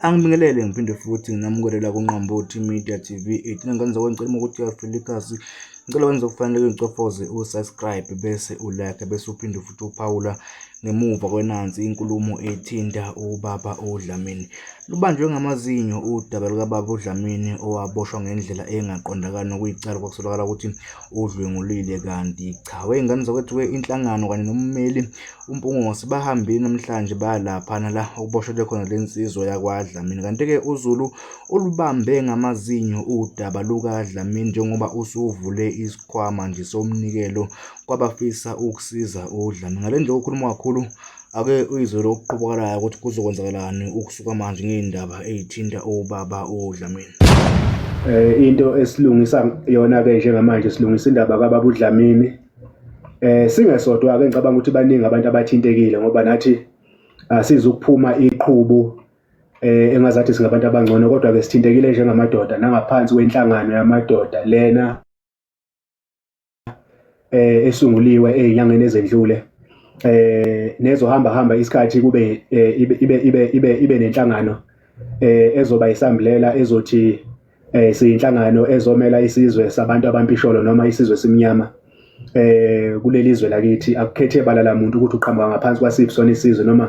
Angibingelele ngiphinde futhi nginamukele la kuNqambothi Media TV 18 ngane zakwethu, ngicela uma ukuthi uyafika ikhasi, ngicela wenze okufanele, ucofoze u-subscribe bese u-like bese uphinde futhi uphawula ngemuva kwenansi inkulumo ethinta ubaba uDlamini. Lubanjwe ngamazinyo udaba lukababa uDlamini owaboshwa ngendlela engaqondakali nokuyicala kwakusolakala ukuthi udlwengulile kanti cha. Wey'ngane zakwethu-ke inhlangano kanye nommeli uMpungose bahambile namhlanje baya laphana la okuboshelwe khona le nsizwa yakwaDlamini. Kanti-ke uZulu ulubambe ngamazinyo udaba lukaDlamini njengoba usuvule isikhwama nje somnikelo kwabafisa ukusiza uDlamini. Ngale ndlela okukhuluma kakhulu ake uyizwe lokhu okuqhubekalayo ukuthi kuzokwenzakalani ukusuka manje ngey'ndaba ey'thinta ubaba uDlamini. Into esilungisa yona ke njengamanje silungisa indaba kababa uDlamini. Singesodwa ke ngicabanga ukuthi baningi abantu abathintekile ngoba nathi asizukuphuma iqhubu engazathi singabantu abangcono kodwa ke sithintekile njengamadoda nangaphansi kwenhlangano yamadoda lena esunguliwe ezinyangeni ezendlule nezohamba hamba isikhathi kube ibe ibe ibe ibe nenhlangano ezoba isambulela ezothi siyinhlangano ezomela isizwe sabantu abampisholo noma isizwe simnyama kuleli zwe lakithi. Akukhethe bala lamuntu ukuthi uqhamuka ngaphansi kwasiphi sona isizwe noma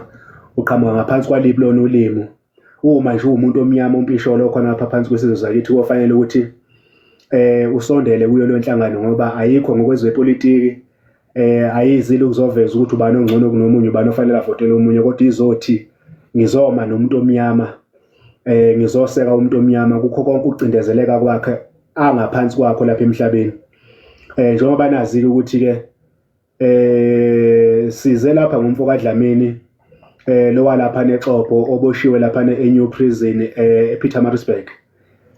uqhamuka ngaphansi kwaliphi lona ulimi. Uma nje uwumuntu omnyama ompisholo okhona lapha phansi kwesizwe sakithi kufanele ukuthi usondele kuyo leyo nhlangano ngoba ayikho ngokwezepolitiki, ayizile ukuzoveza ukuthi ubani ongcono kunomunye, ubani ofanele avotele omunye, kodwa izothi ngizoma nomuntu omnyama, ngizoseka umuntu omnyama kukho konke ukucindezeleka kwakhe angaphansi kwakho lapha emhlabeni. Njengoba nazi-ke ukuthi-ke size lapha ngomfo kaDlamini lo walapha nexopo oboshiwe lapha eNew Prison ePietermaritzburg.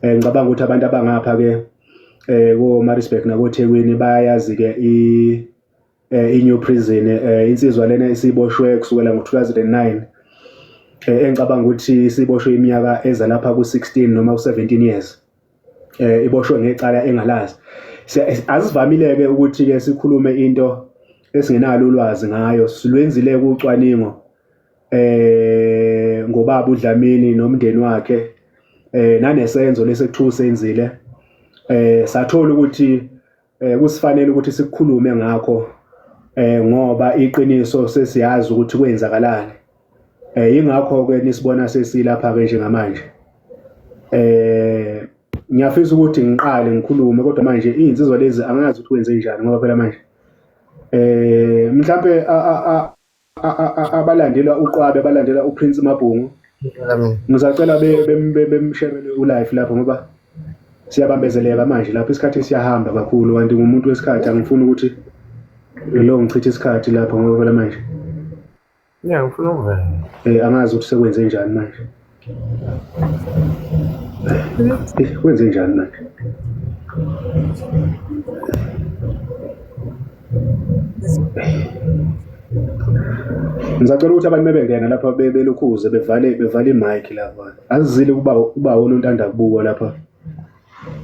Ngicabanga ukuthi abantu abangapha ke ko Maritzburg nakoThekwini bayayazi ke i New Prison, insizwa lena isiboshwe kusukela ngo-2009, engicabanga ukuthi isiboshwe iminyaka eza lapha ku-16 noma ku-17 years, iboshwe ngecala engalazi. Asivamile ke ukuthi ke sikhulume into esingenalo ulwazi ngayo. Silwenzile ucwaningo ngobaba uDlamini nomndeni wakhe nanesenzo lesekuthiwa usenzile, sathola ukuthi kusifanele ukuthi sikukhulume ngakho ngoba iqiniso sesiyazi ukuthi kwenzakalani. Ingakho ke nisibona sesilapha ke njengamanje. Ngiyafisa ukuthi ngiqale ngikhulume kodwa manje izinsizwa lezi angazi ukuthi kwenze njani ngoba phela manje mhlambe abalandelwa uQwabe, abalandela uPrince Mabhungu, ngisacela bemsherele ulive lapho ngoba siyabambezeleka manje lapho, isikhathi siyahamba kakhulu kanti ngumuntu wesikhathi, angifuni ukuthi lo ngichithe isikhathi lapho ngoba phela manje Yeah, ngifuna ukuvela. Angazi ukuthi sekwenze njani manje. Kwenze njani manje? Ngisacela ukuthi abantu bebengena lapha belokhuze bevale imic lapha. Azizile kuba wonontanda kubuka lapha.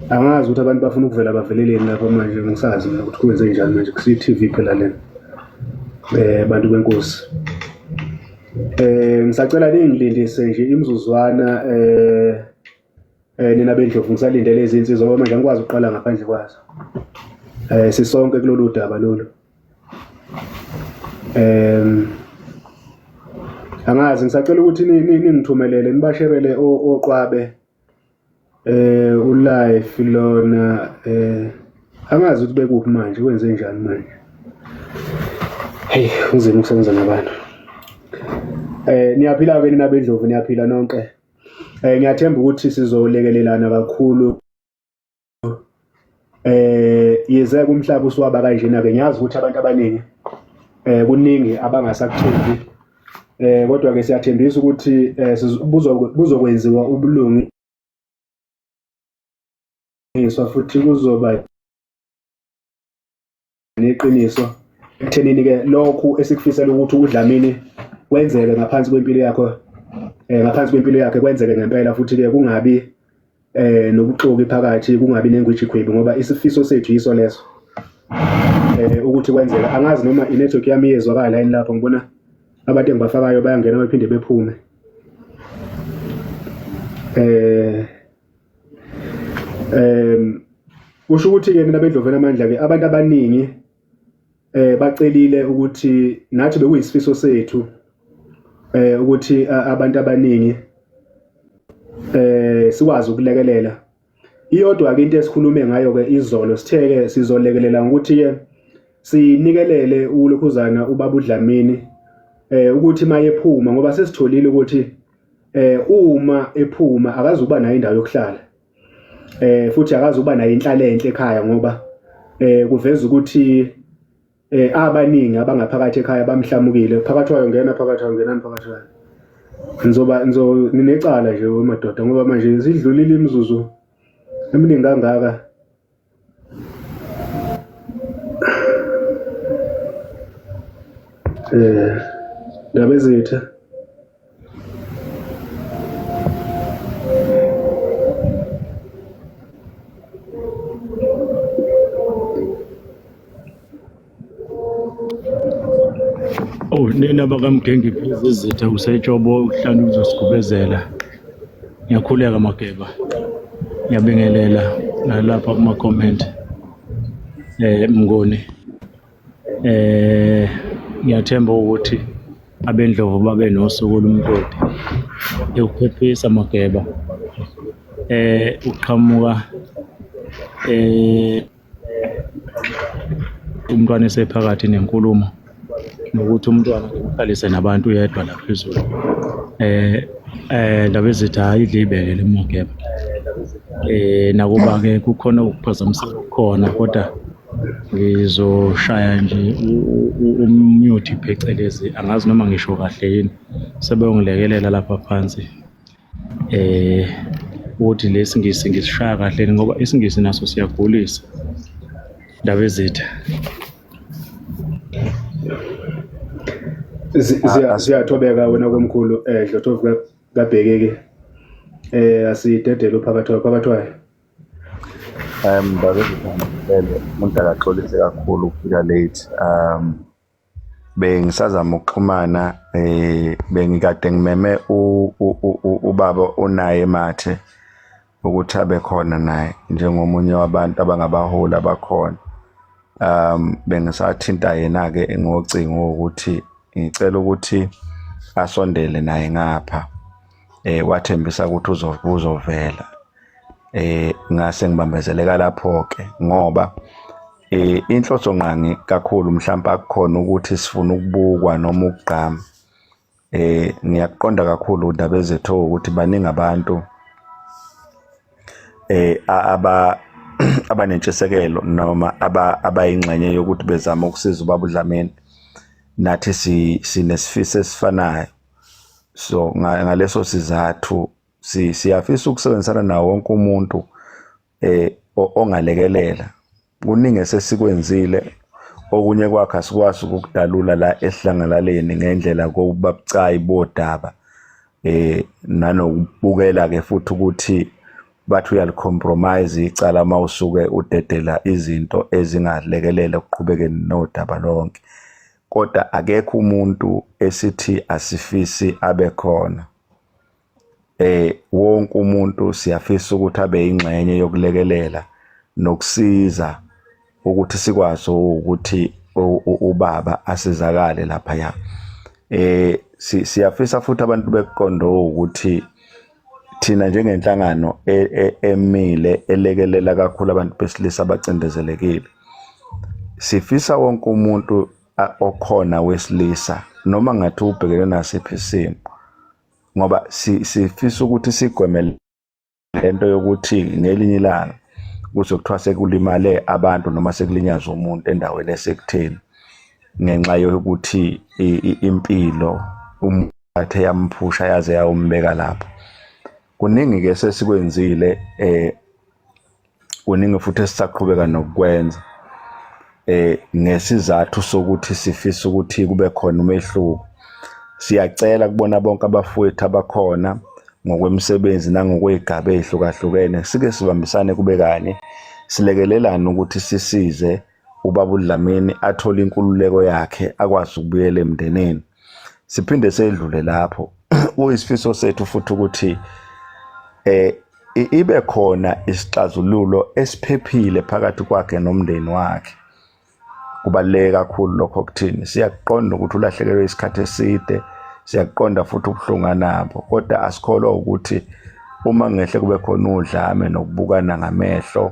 Angazi ukuthi abantu bafuna ukuvela baveleleni lapha manje, ngisazi mina ukuthi kwenze njani manje ku TV phela lena. Bantu benkosi. Ngisacela ningilindise nje imizuzwana nina bendlovu, ngisalindele izinsizwa ngoba manje angikwazi ukuqala ngaphandle kwazo. Sisonke kulolu daba lolu. Angazi, ngisacela ukuthi ningithumelele nibasherele oqwabe ulife lona. Angazi ukuthi bekuphi manje, kwenze njani manje. Hey, kunzima ukusebenza nabantu. Niyaphila ke nina bendlovu, niyaphila nonke. Ngiyathemba ukuthi sizolekelelana kakhulu. Yize umhlaba usuwaba kanjena ke, ngiyazi ukuthi abantu abaningi kuningi abangasakuthembi, kodwa ke siyathembisa ukuthi buzokwenziwa ubulungiswa futhi kuzoba neqiniso ekuthenini ke lokhu esikufisela ukuthi uDlamini kwenzeke ngaphansi kwempilo yakho, ngaphansi kwempilo yakhe kwenzeke ngempela, futhi ke kungabi nobuxoki phakathi, kungabi nengwijikhwebu, ngoba isifiso sethu yiso leso ukuthi kwenzeke. Angazi noma i-network yami iyezwakala yini lapho, ngibona abantu engibafakayo bayangena baphinde bephume. Eh em kusho ukuthi ke mina bedlovela amandla ke abantu abaningi eh bacelile ukuthi nathi bekuyisifiso sethu eh ukuthi abantu abaningi eh sikwazi ukulekelela iyodwa ke into esikhulume ngayo ke izolo sithe ke sizolekelela ngokuthi ke sinikelele ulokhuzana ubaba uDlamini eh ukuthi mayephuma ngoba sesitholile ukuthi eh uma ephuma akazukuba nayo indawo yokuhlala eh futhi akazukuba nayo inhlalo enhle ekhaya ngoba eh kuveza ukuthi eh abaningi abangaphakathi ekhaya bamhlamukile phakathi wayo ngena phakathi wayo ngenani phakathi wayo ngizoba ngizo ninecala nje wemadoda ngoba manje sidlulile imizuzu eminingi kangaka Eh Ndabezitha Oh nina bakamgengi pheze izitha usetshobo uhlanu uzosigubezela. Ngiyakhuleka Mageba. Ngiyabingelela nalapha kuma comment. Eh Mnguni. Eh ngiyathemba ukuthi abendlovu babe nosuku olumtoti. Ngiyakuphephisa Mageba. Eh uqhamuka eh umntwana esephakathi nenkulumo nokuthi umntwana umhlalise nabantu yedwa la phezulu eh eh ndaba ezithi hayi idle ibele lemageba eh nakuba ke kukhona ukuphazamiseka okukhona kodwa ngizoshaya nje umute phecelezi angazi noma ngisho kahle yini sebeyongilekelela lapha phansi eh ukuthi lesingisi ngisishaya kahle ngoba isingisi naso siyagulisa ndaba ezitha Ziyathobeka wena komkhulu eh Dlothovu kabhekeke eh asidedele uphakathi wayo phakathi wayo. Ndaba ezitha ngempela umuntu akaxolise kakhulu ukufika late. Bengisazama ukuxhumana bengikade ngimeme ubaba onaye eMathe ukuthi abe khona naye njengomunye wabantu abangabaholi abakhona. Bengisathinta yena-ke ngocingo ukuthi ngicela ukuthi asondele naye ngapha. Wathembisa ukuthi uzovela. Ngase ngibambezeleka lapho-ke ngoba inhloso ngqangi kakhulu mhlawumpe akukhona ukuthi sifuna ukubukwa noma ukugqama. Ngiyakuqonda kakhulu undaba ezethu ukuthi baningi abantu aba abanentshisekelo noma abayingxenye yokuthi bezama ukusiza ubaba uDlamini. Nathi sinesifiso esifanayo. So ngaleso sizathu siyafisa ukusebenzisana nawo wonke umuntu ongalekelela. Kuningi esesikwenzile okunye kwakho asikwazi ukukudalula la esidlangalaleni ngendlela kokuba bucayi bodaba nanokubukela ke futhi ukuthi bathi uyalicompromise icala uma usuke udedela izinto ezingalekelela ekuqhubekeni nodaba lonke. Kodwa akekho umuntu esithi asifisi abe khona. Wonke umuntu siyafisa ukuthi abe yingxenye yokulekelela nokusiza ukuthi sikwazi ukuthi ubaba asizakale laphaya. Siyafisa futhi abantu bekuqonde ukuthi thina njengenhlangano emile elekelela kakhulu abantu besilisa abacindezelekile, sifisa wonke umuntu okhona wesilisa noma ngathi ubhekene nasiphi isimo, ngoba sifisa ukuthi sigweme lento yokuthi ngelinye ilanga kuze kuthiwa sekulimale abantu noma sekulinyazwe umuntu endaweni esekutheni ngenxa yokuthi impilo umthathe yamphusha yaze yayombeka lapho. Kuningi-ke sesikwenzile kuningi futhi esisaqhubeka nokukwenza ngesizathu sokuthi sifisa ukuthi kube khona umehluko. Siyacela kubona bonke abafowethu abakhona ngokwemisebenzi nangokwey'gaba ey'hlukahlukene, sike sibambisane kube kanye, silekelelane ukuthi sisize ubaba uDlamini athole inkululeko yakhe akwazi ukubuyela emndenini. Siphinde sedlule lapho. Kuyisifiso sethu futhi ukuthi eh ibe khona isixazululo esiphephile phakathi kwakhe nomndeni wakhe. Kubaluleke kakhulu lokho kuthini. Siyakuqonda ukuthi ulahlekelwe isikhathi eside, siyakuqonda futhi ubuhlungu anabo, kodwa asikholwa ukuthi uma ngehle kube khona udlame nokubukana ngamehlo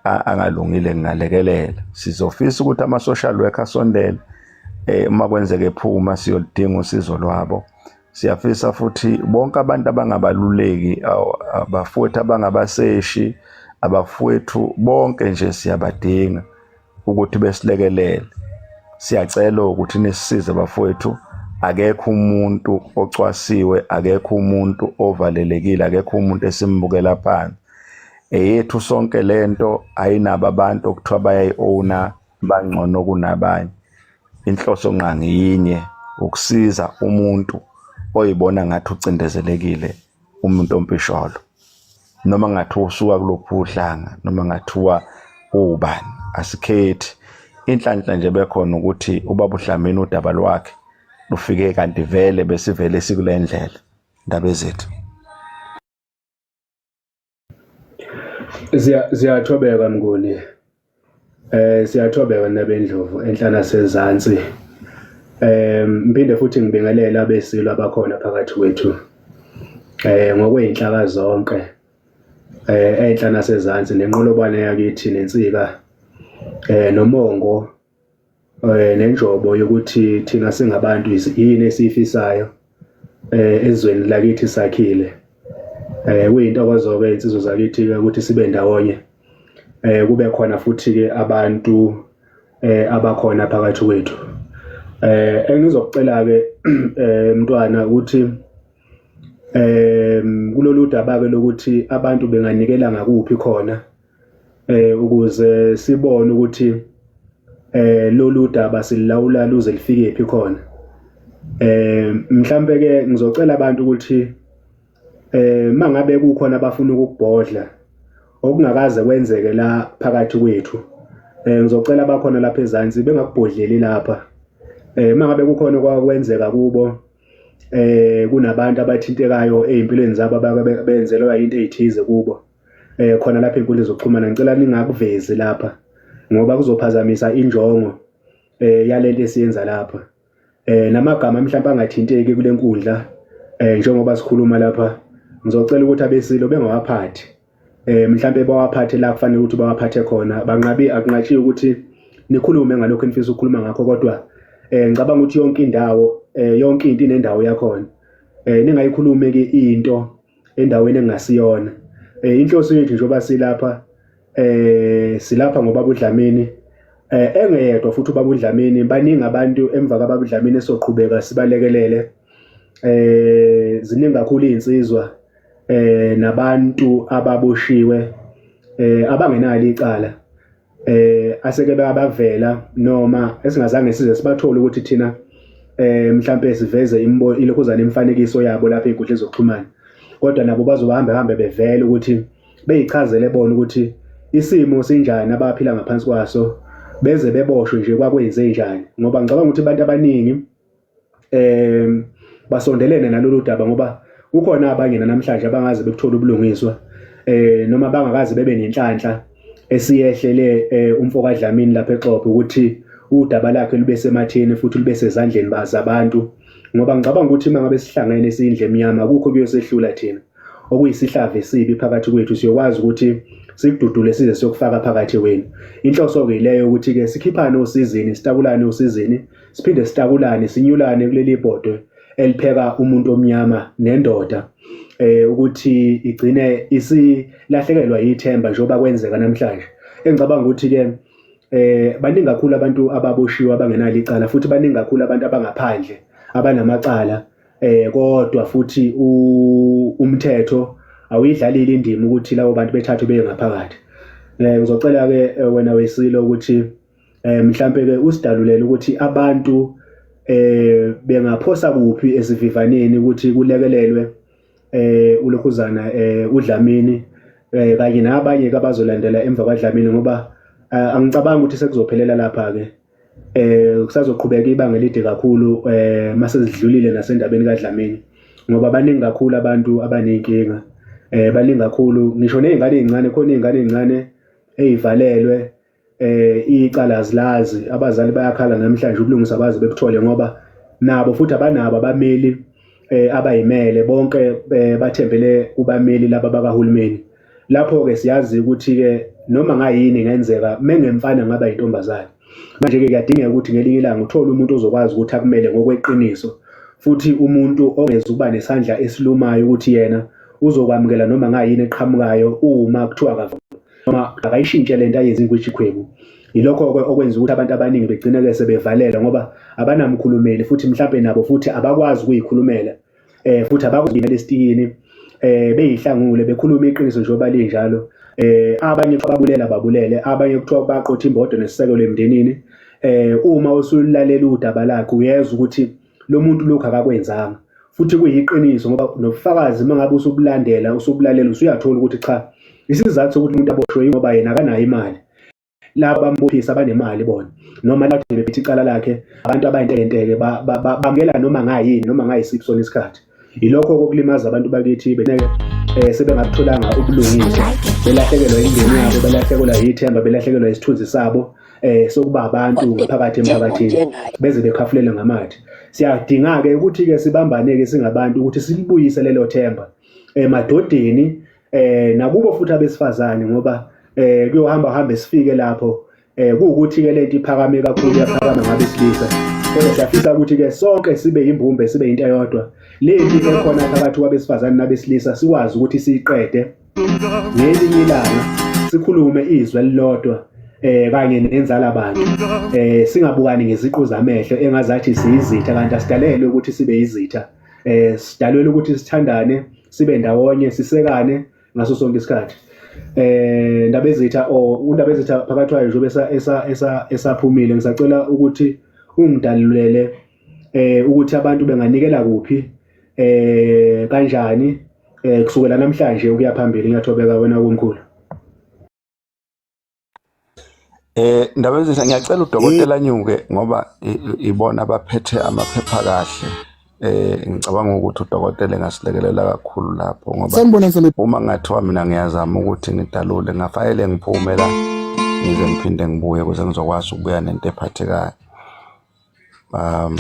angalungile ngingalekelela. Sizofisa ukuthi ama-social worker asondele uma kwenzeka ephuma siyoludinga usizo lwabo. Siyafisa futhi bonke abantu abangabaluleki, abafowethu abangabaseshi, abafowethu bonke nje siyabadinga ukuthi besilekelele. Siyacela ukuthi nisisize bafowethu. Akekho umuntu ocwasiwe, akekho umuntu ovalelekile, akekho umuntu esimbukela phansi. Eyethu sonke lento, ayinabo abantu okuthiwa bayayi-owner bangcono kunabanye. Inhloso ngqangi yinye, ukusiza umuntu oyibona ngathi ucindezelekile, umuntu ompisholo, noma ngathiwa usuka kuluphi uhlanga, noma ngathiwa uwubani, asikhethi. Inhlanhla nje bekhona ukuthi ubaba uDlamini udaba lwakhe lufike kanti vele besivele sikule ndlela. Ndaba ezethu. Ziyathobeka Mnguni. Siyathobeka Ndabendlovu enhla nasezansi. Ngiphinde futhi ngibingelele abesilo abakhona phakathi kwethu. Ngokwey'nhlaka zonke enhla nasezansi nenqolobane yakithi nensika nomongo nenjobo yokuthi thina singabantu yini esiyifisayo ezweni lakithi sakhile. Kuyintokozo-ke insizwa zakithi-ke ukuthi sibe ndawonye. Kube khona futhi-ke abantu abakhona phakathi kwethu. Engizokucela-ke mntwana ukuthi kulolu daba-ke lokuthi abantu benganikela ngakuphi khona ukuze sibone ukuthi lolu daba sililawula luze lifike phi khona. Mhlambe ke ngizocela abantu ukuthi mangabe kukhona abafuna ukukubhodla okungakaze kwenzeke la phakathi kwethu, ngizocela abakhona lapha ezansi bengakubhodleli lapha. Mangabe kukhona okwakwenzeka kubo, kunabantu abathintekayo ey'mpilweni zabo abake benzelwa into ey'thize kubo khona lapha ey'nkundleni zokuxhumana, ngicela ningakuvezi lapha ngoba kuzophazamisa injongo yalento esiyenza lapha. Namagama mhlawumbe angathinteki kule nkundla njengoba sikhuluma lapha, ngizocela ukuthi abesilo bengawaphathi, mhlambe bawaphathe la kufanele ukuthi bawaphathe khona. Banqabi, akunqatshiwe ukuthi nikhulume ngalokho enifisa ukukhuluma ngakho, kodwa ngicabanga ukuthi yonke indawo, yonke into inendawo yakhona. Ningayikhulumi ke into endaweni engasiyona. Inhloso yethu njengoba silapha, silapha ngoba uDlamini engeyedwa futhi ubaba uDlamini, baningi abantu emva kababa uDlamini esoqhubeka sibalekelele. Ziningi kakhulu izinsizwa nabantu ababoshiwe abangenalo icala aseke babavela noma esingazange size sibathole ukuthi thina mhlambe siveze imbo ilokhuzana imifanekiso yabo lapha ey'nkundleni zokuxhumana, kodwa nabo bazohambe hambe bevele ukuthi beyichazele bona ukuthi isimo sinjani abaphila ngaphansi kwaso beze beboshwe nje kwakwenze njani, ngoba ngicabanga ukuthi abantu abaningi basondelene nalolu daba, ngoba kukhona abanye namhlanje abangaze bekuthola ubulungiswa noma bangakaze bebe nenhlanhla esiyehlele umfo kaDlamini lapha eXobho ukuthi udaba lakhe lube sematheni futhi lube sezandleni zabantu, ngoba ngicabanga ukuthi uma ngabe sihlangene siyindle emnyama akukho kuyosehlula thina. Okuyisihlava esibi phakathi kwethu siyokwazi ukuthi sikududule size siyokufaka phakathi wenu. Inhloso-ke ileyo ukuthi-ke sikhiphane osizini, sitakulane osizini, siphinde sitakulane, sinyulane kuleli bhodwe elipheka umuntu omnyama nendoda ukuthi igcine isilahlekelwa yithemba njengoba kwenzeka namhlanje. Engicabanga ukuthi-ke baningi kakhulu abantu ababoshiwe abangenalo icala, futhi baningi kakhulu abantu abangaphandle abanamacala, kodwa futhi umthetho awuyidlalile indima ukuthi labo bantu bethathwe beye ngaphakathi. Ngizocela ke wena wesilo ukuthi mhlambe ke usidalulele ukuthi abantu bengaphosa kuphi esivivaneni ukuthi kulekelelwe ulokhuzana uDlamini kanye nabanye abazolandela emva kwaDlamini, ngoba angicabangi ukuthi sekuzophelela lapha ke. Kusazoqhubeka ibanga elide kakhulu mase zidlulile nasendabeni kaDlamini. Ngoba baningi kakhulu abantu abaney'nkinga, baningi kakhulu ngisho ney'ngane ey'ncane, khona iy'ngane ey'ncane ey'valelwe icala azilazi, abazali bayakhala namhlanje ubulungiswa abaze bebuthole ngoba nabo futhi abanabo abameli abayimele bonke bathembele kubameli laba bakahulumeni. Lapho-ke siyazi ukuthi-ke noma ngayini ingenzeka mengemfana ngaba yintombazane. Manje-ke kuyadingeka ukuthi ngelinye ilanga uthole umuntu ozokwazi ukuthi akumele ngokweqiniso futhi umuntu ongezukuba nesandla esilumayo ukuthi yena uzokwamukela noma ngayini eqhamukayo uma kuthiwa akavumi noma akayishintshe lento ayenze ingwijikhwebu. Yilokho-ke okwenza ukuthi abantu abaningi begcine-ke sebevalelwa ngoba abanamkhulumeli futhi mhlampe nabo futhi abakwazi ukuyikhulumela eh futhi abakwazi lesitikini eh beyihlangule bekhuluma iqiniso njengoba linjalo eh abanye babulela babulele abanye kuthiwa baqotha imbodo nesisekelo emndenini eh uma usulalela udaba lakhe uyezwa ukuthi lo muntu lokhu akakwenzanga futhi kuyiqiniso ngoba nobufakazi uma ngabe usubulandela usubulalela usuyathola ukuthi cha isizathu sokuthi umuntu aboshwe ngoba yena akanayo imali laba bambophisa banemali bona noma lade bephethe icala lakhe abantu abayintekenteke bamukela noma ngayini noma ngayisiphi sona isikhathi yilokho kokulimaza abantu bakithi beneke eh sebengakutholanga ubulungiswa belahlekelwa imindeni yabo belahlekelwa yithemba belahlekelwa isithunzi sabo eh sokuba abantu ngaphakathi emphakathini beze bekhafulele ngamathe siyadinga ke ukuthi ke sibambane ke singabantu ukuthi silibuyise lelo themba emadodeni eh nakubo futhi abesifazane ngoba eh kuyohamba hambe sifike lapho eh kuwukuthi ke lento iphakame kakhulu yaphakama ngabesilisa kodwa siyafisa ukuthi ke sonke sibe yimbumbe sibe into eyodwa le nto ekhona phakathi kwabesifazane nabesilisa sikwazi ukuthi siyiqede ngelinye ilanga sikhulume izwi elilodwa eh kanye nenzala abantu eh singabukani ngeziqu zamehlo engazathi siyizitha kanti asidalelwe ukuthi sibe yizitha eh sidalelwe ukuthi sithandane sibe ndawonye sisekane ngaso sonke isikhathi eh Ndabezitha or uNdabezitha phakathi kwayo njengoba esa esa esa esaphumile ngisacela ukuthi ungidalulele eh ukuthi abantu benganikela kuphi eh kanjani eh kusukela namhlanje ukuya phambili ngiyathobeka wena komkhulu. Eh Ndabezitha ngiyacela udokotela anyuke ngoba ibona abaphethe amaphepha kahle. Eh ngicabanga ukuthi udokotela engasilekelela kakhulu lapho ngoba Sanibona Nsele. uma ngathiwa mina ngiyazama ukuthi ngidalule ngafayele ngiphume la ngize ngiphinde ngibuye ukuze ngizokwazi ukubuya nento ephathekayo. Um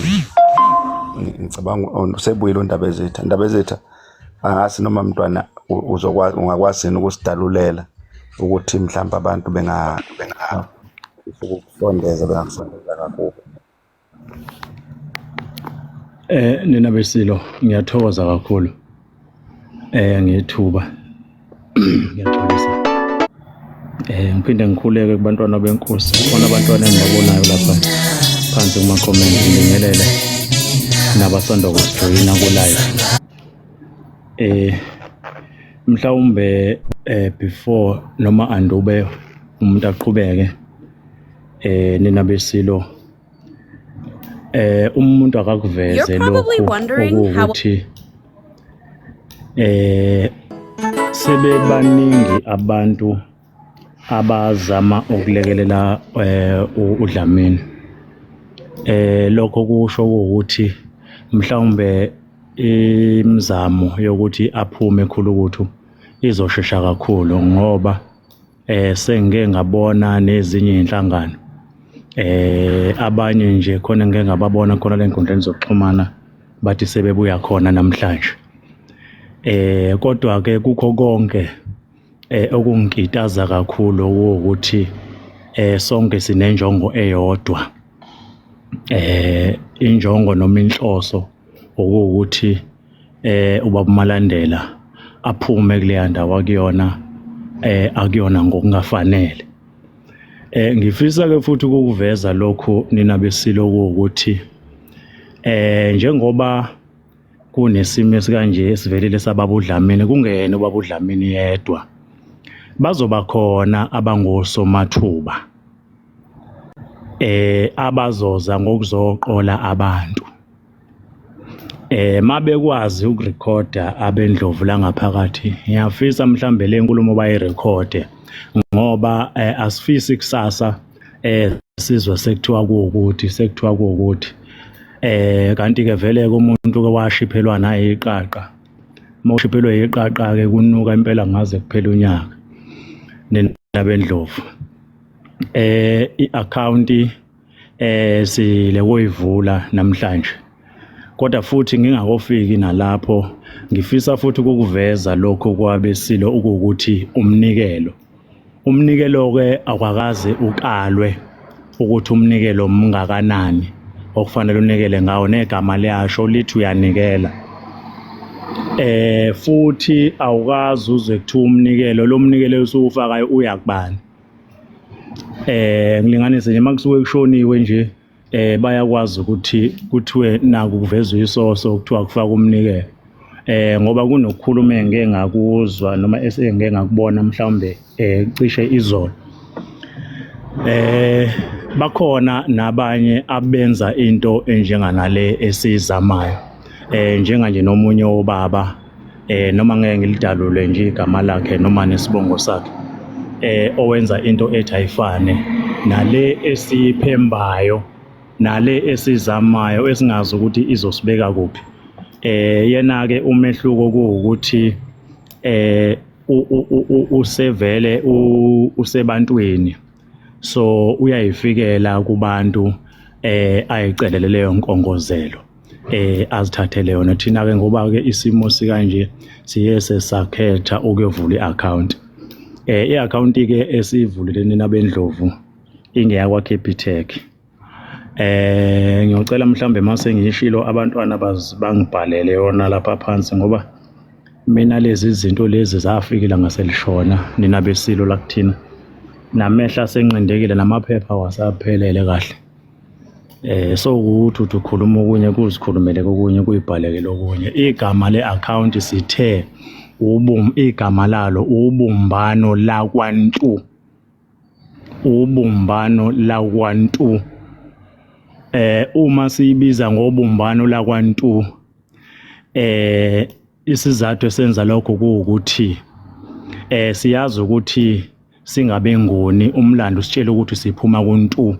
ngicabanga oh, usebuyile uNdabezitha. Ndabezitha angazi noma mntwana uzokwazi ungakwazi yini ukusidalulela ukuthi mhlawumbe abantu benga ukukusondeza bengakusondeza kakhulu. Eh nina besilo ngiyathokoza kakhulu eh ngethuba ngiyaxolisa eh ngiphinde ngikhuleke kubantwana benkosi khona abantwana engibabonayo lapha phansi kuma comment ngibingelele nabasanda kusijoyina ku live eh mhlawumbe eh before noma andube umuntu aqhubeke eh nina besilo eh umuntu akakuveze lokhu ukuthi eh sebebaningi abantu abazama ukulekelela eh uDlamini eh lokho kusho ukuthi mhlawumbe imizamo yokuthi aphume ekhulukuthu izoshesha kakhulu ngoba eh sengike ngabona nezinye izinhlangano eh abanye nje khona ngike ngababona khona le nkundleni zokuxhumana bathi sebebuya khona namhlanje eh kodwa ke kukho konke eh okungikitaza kakhulu ukuthi eh sonke sinenjongo eyodwa eh injongo noma inhloso okuwukuthi eh ubaba uMalandela aphume kuleya ndawo akuyona eh akuyona ngokungafanele eh ngifisa ke futhi ukukuveza lokhu nina besilo ukuthi eh njengoba kunesimo esikanje esivelile sababa uDlamini kungeyena ubaba uDlamini yedwa bazoba khona abangosomathuba eh abazoza ngokuzoqola abantu Eh mabekwazi ukurekhoda abendlovu la ngaphakathi ngiyafisa mhlambe le nkulumo bayirekhode ngoba eh, asifisi kusasa eh sizwe sekuthiwa kuwukuthi sekuthiwa kuwukuthi Kanti ke vele umuntu ke washiphelwa nayiqaqa. Uma ushiphelwe yiqaqa ke kunuka impela ngaze kuphele unyaka. Nendaba endlovu. I-account sile kuyivula namhlanje. Kodwa futhi ngingakofiki nalapho ngifisa futhi ukukuveza lokho kwabesilo ukuthi umnikelo. Umnikelo-ke awukakaze ukalwe ukuthi umnikelo mngakanani okufanele unikele ngawo negama liyasho lithi uyanikela. Futhi awukaze uzwe kuthiwa umnikelo lo mnikelo osuwufakayo uya kubani. Ngilinganise nje uma kusuke kushoniwe nje bayakwazi ukuthi kuthiwe naku kuvezwa isoso kuthiwa kufaka umnikelo ngoba kunokukhuluma engike ngakuzwa noma esengike ngakubona mhlawumbe cishe izolo bakhona nabanye abenza into enjenganale esizamayo njenganje nomunye obaba noma ngeke ngilidalule nje igama lakhe noma nesibongo sakhe owenza into ethi ayifane nale esiyiphembayo nale esizamayo esingazi ukuthi izosibeka kuphi. Yena ke umehluko kuwukuthi usevele usebantwini, so uyayifikela kubantu ayicelele leyo nkongozelo azithathele yona. Thina ke ngoba ke isimo sikanje siye sesakhetha ukuyovula i-account. I-account ke esiyivulile nina bendlovu ingeyakwa Capitec. Ngiyocela mhlambe mase ngiyishilo abantwana bangibhalele yona lapha phansi ngoba mina lezi zinto lezi zafikela ngaselishona nina besilo la kuthina. Namehla asenqindekile namaphepha wasaphelele kahle. So ukuthi uthi ukhuluma okunye kuzikhulumele kokunye kuyibhaleke lokunye. Igama le-account sithe igama lalo ubumbano lakwaNtu. Ubumbano lakwaNtu. Uma siyibiza ngobumbano lakwaNtu isizathu esenza lokho kuwukuthi siyazi ukuthi singabenguni umlando usitshela ukuthi siphuma kuNtu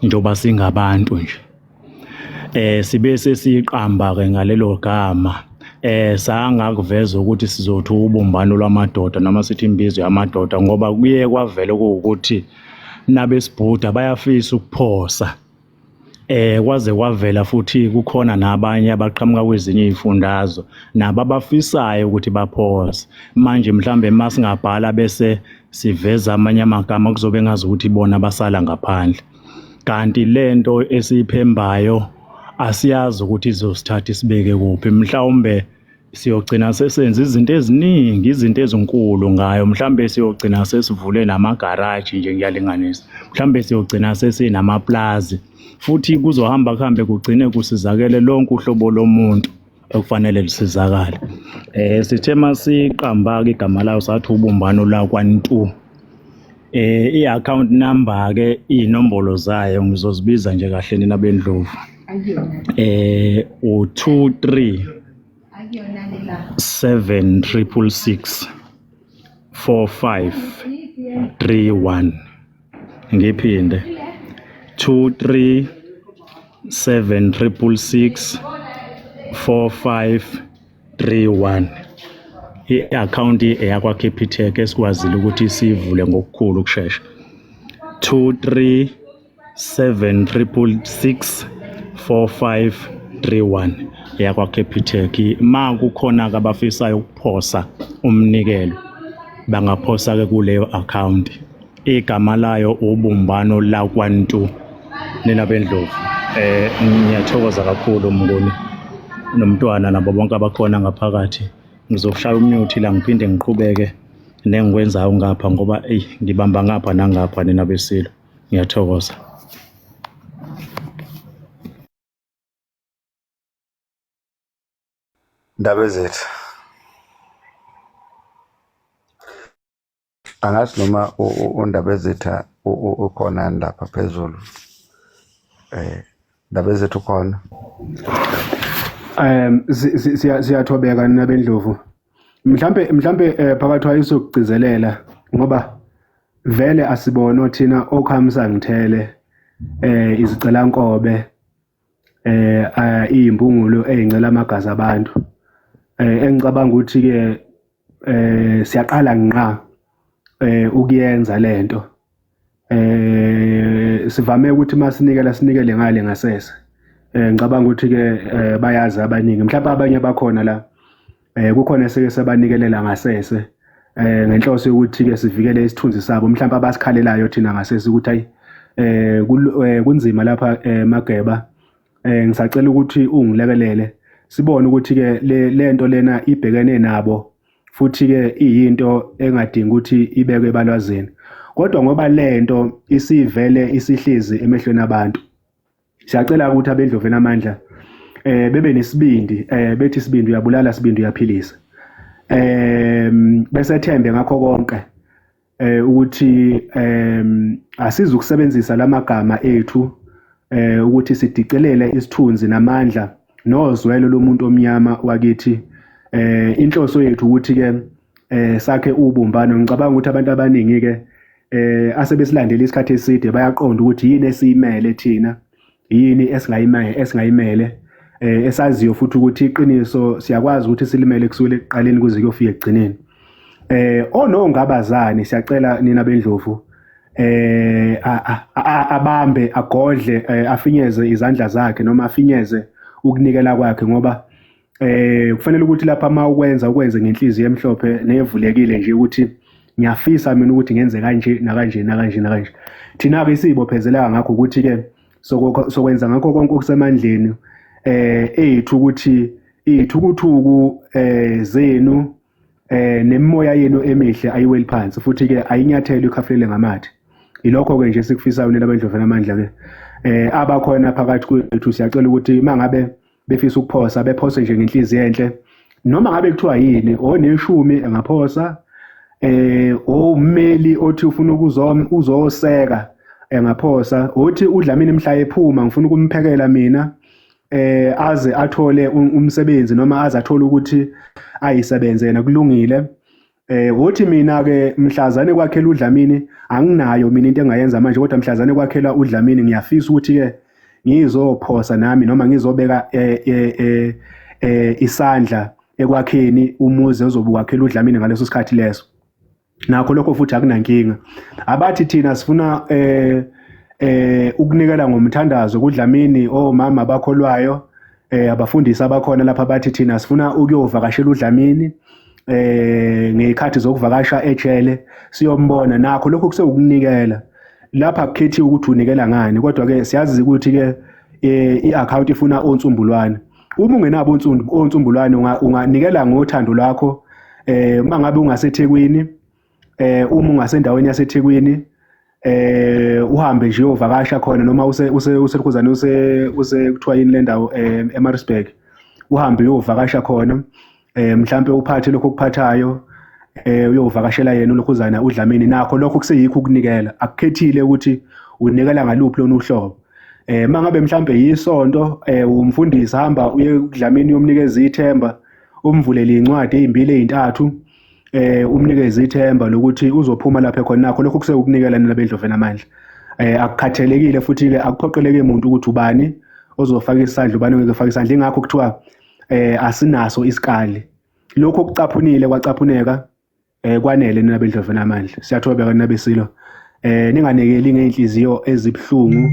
njengoba singabantu nje. Sibe sesiqamba ke ngalelo gama sangakuveza ukuthi sizothi ubumbano lwamadoda noma sithi imbizo yamadoda ngoba kuye kwavela ukuthi nabesibhuda bayafisa ukuphosa. Kwaze kwavela futhi kukhona nabanye abaqhamuka kwezinye izifundazwe nabo abafisayo ukuthi baphose. Manje mhlambe masingabhala bese siveza amanye amagama kuzobe ngazi ukuthi bona basala ngaphandle. Kanti lento esiyiphembayo asiyazi ukuthi izosithatha isibeke kuphi. Mhlawumbe siyogcina sesenza izinto eziningi, izinto ezinkulu ngayo. Mhlawumbe siyogcina sesivule namagaraji nje ngiyalinganisa. Mhlawumbe siyogcina sesinamaplazi futhi kuzohamba kuhambe kugcine kusizakele lonke uhlobo lomuntu ekufanele lisizakale. Sithe masiqamba-ke igama layo sathi ubumbano lakwaNtu. I-account number ke iy'nombolo zayo ngizozibiza nje kahle nina bendlovu. U-23 7 666 45 31. Ngiphinde 23 7 666 45 31. I-akhawunti eyakwa-Capitec esikwazile ukuthi siyivule ngokukhulu ukushesha. 23 7 666 45 31 eyakwa-Capitec. Ma kukhona-ke abafisayo ukuphosa umnikelo bangaphosa-ke kuleyo akhawunti. Igama layo ubumbano lakwaNtu. Nina bendlovu ngiyathokoza kakhulu Mnguni nomntwana nabo bonke abakhona ngaphakathi. Ngizokushaya umnyuthi la ngiphinde ngiqhubeke nengikwenzayo ngapha ngoba eyi ngibamba ngapha nangapha nina besilo. Ngiyathokoza. Ndabezitha. Angazi noma uNdabezitha ukhona yini lapha phezulu. Ndabezitha ukhona? Siyathobeka nina bendlovu. Mhlambe phakathi wayesokugcizelela ngoba vele asibona thina okhamisa ngithele izicelankobe. Izimbungulu ezincela amagazi abantu. Engicabanga ukuthi-ke siyaqala ngqa ukuyenza lento. Sivame ukuthi masinikela sinikele ngale ngasese. Ngicabanga ukuthi-ke bayazi abaningi mhlawumbe abanye bakhona la kukhona esike sabanikelela ngasese ngenhloso yokuthi-ke sivikele isithunzi sabo mhlawumbe abasikhalelayo thina ngasese ukuthi hayi kunzima lapha Mageba. Ngisacela ukuthi ungilekelele sibone ukuthi-ke le lento lena ibhekene nabo futhi-ke iyinto engadingi ukuthi ibekwe ebalwazini. Kodwa ngoba lento isivele isihlezi emehlweni abantu, siyacela ukuthi abendlovu enamandla bebe nesibindi bethi sibindi uyabulala sibindi uyaphilisa. Besethembe ngakho konke ukuthi asizukusebenzisa lamagama ethu ukuthi sidicelele isithunzi namandla nozwelo lomuntu omnyama wakithi. Inhloso yethu ukuthi ke sakhe ubumbano. Ngicabanga ukuthi abantu abaningi ke asebesilandela isikhathi eside bayaqonda ukuthi yini esiyimele thina, yini esingayimele esaziyo futhi ukuthi iqiniso siyakwazi ukuthi silimele kusukela ekuqaleni kuze kuyofika ekugcineni. Onongabazane siyacela nina bendlovu abambe agodle afinyeze izandla zakhe noma afinyeze ukunikela kwakhe, ngoba kufanele ukuthi lapha uma ukwenza ukwenze ngenhliziyo emhlophe nevulekile nje ukuthi ngiyafisa mina ukuthi ngenze kanje nakanje nakanje nakanje. Thina-ke siyibophezeleka ngakho ukuthi-ke sokwenza ngakho konke okusemandleni ethu ukuthi iy'thukuthuku zenu nemimoya yenu emihle ayiweli phansi futhi ke ayinyathelo ikhafulele ngamathe. Ilokho ke nje sikufisayo nina bendlovu namandla ke. Abakhona phakathi kwethu siyacela ukuthi mangabe befisa ukuphosa bephose nje ngenhliziyo enhle, noma ngabe kuthiwa yini, oneshumi engaphosa, owummeli othi ufuna ukuzoseka engaphosa, othi uDlamini mhla ephuma ngifuna ukumphekela mina aze athole umsebenzi noma aze athole ukuthi ayisebenze yena, kulungile. Uthi mina ke mhlazane kwakhela uDlamini anginayo mina into engayenza manje, kodwa mhlazane kwakhela uDlamini ngiyafisa ukuthi ke ngizophosa nami noma ngizobeka isandla ekwakheni umuzi ozobe wakhela uDlamini ngaleso sikhathi leso. Nakho lokho futhi akunankinga. Abathi thina sifuna ukunikela ngomthandazo kuDlamini, omama abakholwayo, abafundisi abakhona lapha bathi thina sifuna ukuyovakashela uDlamini ngezikhathi zokuvakasha ejele siyombona. Nakho lokho kusewukunikela. Lapha akukhethiwe ukuthi unikela ngani, kodwa ke siyazi ukuthi ke i-account ifuna onsumbulwane. Uma ungenabo onsumbulwane unganikela ngothando lwakho. Uma ngabe ungaseThekwini, uma ungasendaweni yaseThekwini, uhambe nje uyovakasha khona, noma usekhuzane use kuthiwa yini le ndawo, eMaritzburg, uhambe uyovakasha khona, mhlambe uphathe lokho okuphathayo, uyovakashela yena ulokhuzana uDlamini. Nakho lokho kuseyikho ukunikela, akukhethile ukuthi unikela ngaluphi lona uhlobo. Mangabe mhlambe yisonto, umfundisi hamba uye kuDlamini uyomnikeza ithemba, umvulele incwadi ezimbili ezintathu, umnikeze ithemba lokuthi uzophuma lapha ekhona. Nakho lokho kusewukunikela nina bendlovu enamandla. Akukhathalekile futhi ke akuphoqeleke umuntu ukuthi ubani ozofaka isandla ubani ongeke afake isandla. Ingakho kuthiwa asinaso isikali. Lokho okucaphunile kwacaphuneka kwanele nina bendlovu enamandla. Siyathobeka nina besilo. Ninganikeli ngey'nhliziyo ezibuhlungu.